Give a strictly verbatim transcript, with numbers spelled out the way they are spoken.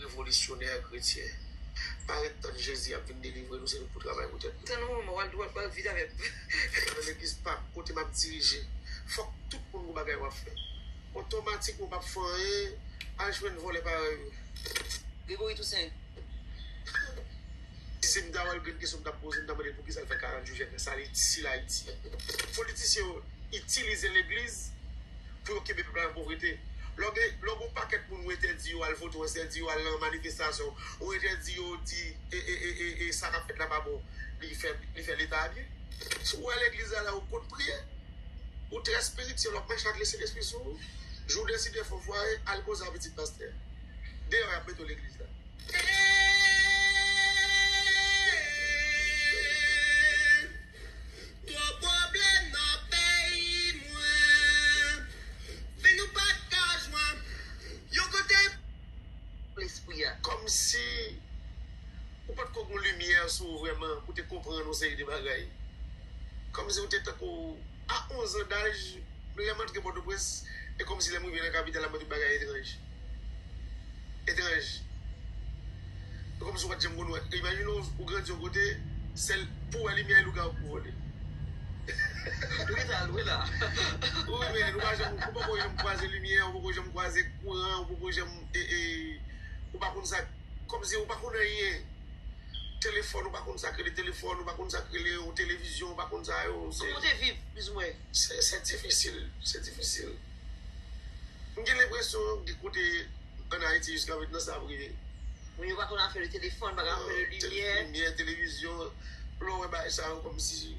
Revolisyonè kretyen. Pa ret tann Jezi ap vin delivre nou, se nou k pou travay pou tèt nou. Tann yon moman, w al dwat, w al vit avè m. Nan legliz pa m, kote m ap dirije, fòk tout moun gon bagay w ap fè. Otomatikman, w p ap fè anyen, al jwenn vòlè parèy ou. Gregory Toussaint. Si se m ta wè l, gen kesyon m t ap poze, m ta mande l poukisa l fè karant jou jèn nan, sa l itil Ayiti. Politisyen yo itilize legliz pou yo kenbe pèp la nan povrete. Lè w gen, lè w gen yon pakèt moun ou entèdi yo al vote, ou entèdi yo al nan manifestasyon, ou entèdi yo di e, e, e, e, e sa k ap fèt la pa bon, li fè, li fè Leta a byen. Si w wè legliz la, la ou konn priye, ou trè espirityèl, w ap mache ak Lesentespri sou ou. Jou w deside fè yon fwaye, al koze ak pitit pastè. Deyò y ap mete w legliz la. Twòp pwoblèm nan peyi mwen. Men nou pa ka jwenn yon kote. Lespri a. Kòmsi ou pa t ko gen limyè sou ou vrèman pou te konprann yon seri de bagay. Kòmsi ou te tankou a onz an daj, lè m antre Pòtoprens, e kòmsi lè m rive nan kapital la, mwen tout bagay etranj. Etranj. E kòmsi ou pa t janm konn wè. Imajine w, ou grandi yon kote, sèl pou wè limyè e lougawou pou vole. Wi, sa lwe la. Wi, men ou pa janm, ou poko janm kwaze limyè, ou poko janm kwaze kouran, ou poko janm, e, e, ou pa konn sa, kòmsi ou pa konn anyen. Telefòn, ou pa konn sa k rele telefòn, ou pa konn sa k rele yon televizyon, ou pa konn sa yo. Se, kòman w te viv, plizoumwen? Se, se difisil, se difisil. M gen lenpresyon gen kote ann Ayiti jiska mentnan sa ap rive. Moun yo pa konn afè de telefòn, pa konn afè de limyè. Limyè, televizyon, lè w wè bagay sa yo kòmsi